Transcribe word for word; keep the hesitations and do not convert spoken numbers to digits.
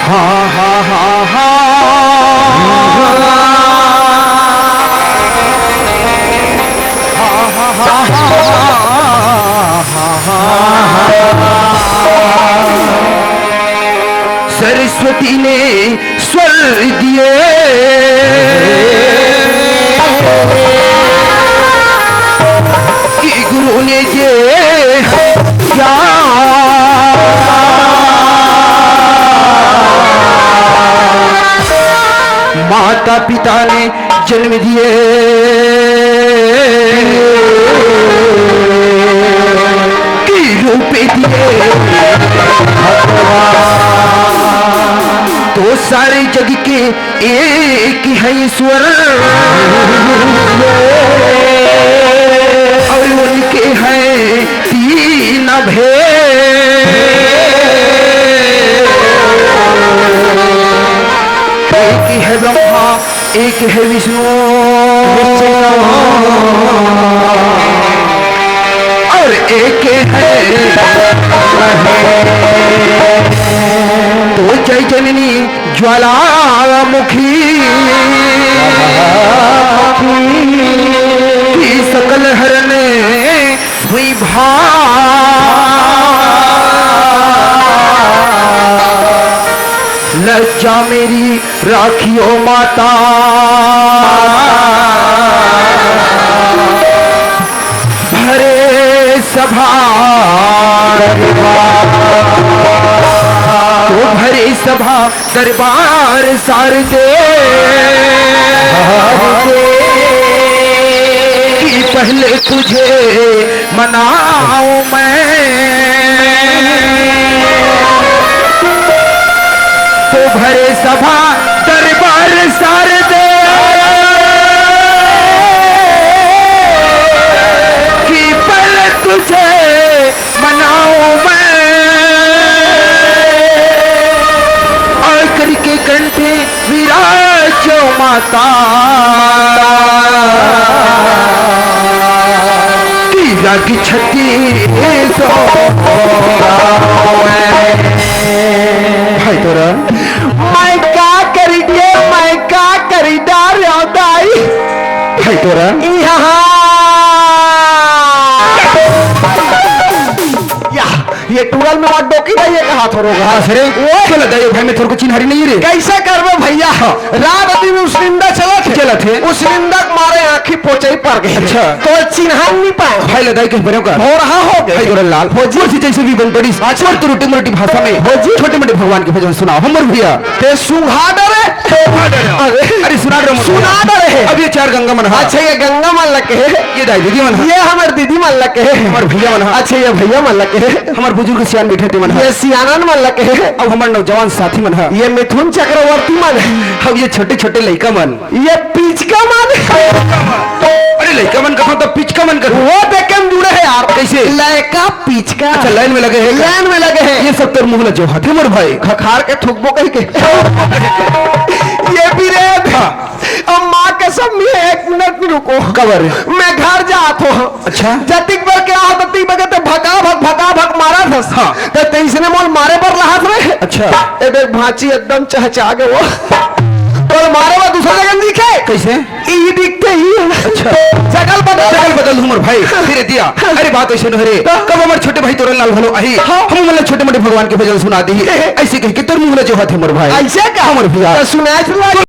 हाँ, हाँ, हाँ, हाँ। हाँ, हाँ, हाँ, हाँ। सरस्वती ने स्वर दिए कि गुरु ने ये ज्ञान, माता पिता ने जन्म दिए कि रूप दिए भगवान। तो सारे जग के एक है ईश्वर और उनके हैं तीन भेद। एक है ब्रह्मा, एक है विष्णु और एक है महेश। तो जय जननी ज्वालामुखी की सकल हरण हुई भान। लज्जा मेरी राखियो माता, भरे सभा दरबार। तो भरे सभा दरबार सारदे, कि पहले तुझे मनाऊं मैं। तो भरे सभा दरबार सारदे, कि पहले तुझे मनाऊं मैं। और करके कंठे विराजो माता, कि राग छत्तीस भाई तोरा। मैं का करी के, मैं का करी डार दाई। भाई तोरा। यहाँ। या, ये टूरल में मत डोकी भाई, ये कहा थोरो घास रे। ओए। चलो दाई भाई, मैं थोरको चिन्हारी नहीं रे। कैसे करबे भैया? हाँ। रात अभी में उस निंदा चलत हे। चलत हे। उस निंदा के मारे आँखी पोचई पर गए। अच्छा। तो चिन्हान नहीं पाए। भाई लदाई के बने का। भोरहा हो गए। भाई गोरल लाल। हो जी। जैसे भी बन पड़ी। अच्छा। और तो रोटी मोटी भाषा में। हो जी। छोटे मोटे भगवान के भजन सुनाओ। हमर भैया। ते सुंघा डरे। सुंघा डरे। अरे। अरे सुना डरे मत। सुना डरे। अब ये चार गंगा मन हा। अच्छा, ये गंगा मन लगे हे। ये दाई दीदी मन हा। ये हमर दीदी मन लगे हे। हमर भैया मन हा। अच्छा, ये भैया मन लगे हे। हमर बुजुर्ग सियान बैठे ते मन हा। ये सियानन मन लगे हे। अब हमर नौजवान साथी मन हा। ये मिथुन चक्रवर्ती मन हे। अब ये छोटे छोटे लइका मन। ये पिचका मन। अरे लइका मन कहो तो पिचका मन कहो। वो देखे में जुड़े हे यार। कैसे? लइका पिचका। अच्छा, लाइन में लगे हे का? लाइन में लगे हे। ये सब तोर मुँह ला जोहाथे मोर भाई। खखार के थूकबो कही के। ये भी रे। हाँ। अब माँ कसम, मैं एक मिनट नहीं रुको। कबर? मैं घर जात हो। अच्छा। जतिक बर के आवत, ततिक बर के ते भका भक, भका भक मारत हस। हाँ। ते, ते इसने मोल मारे बर रहत रे। अच्छा। ए देख भांची एकदम चहचा गे वो। तोर मारे बर दूसरा जगह दिखे। कैसे? ई दिखते ही। अच्छा। जगल बदल। जगल बदल हमर भाई। फिर दिया। अरे बात ऐसे न रे। कब हमर छोटे भाई तोरन लाल भलो आही। हाँ। हम मतलब छोटे मोटे भगवान के भजन सुना दी। ऐसे कह के तोर मुँह ला जोहाथे मोर भाई। ऐसे का? हमर भैया। तो सुना, सुना।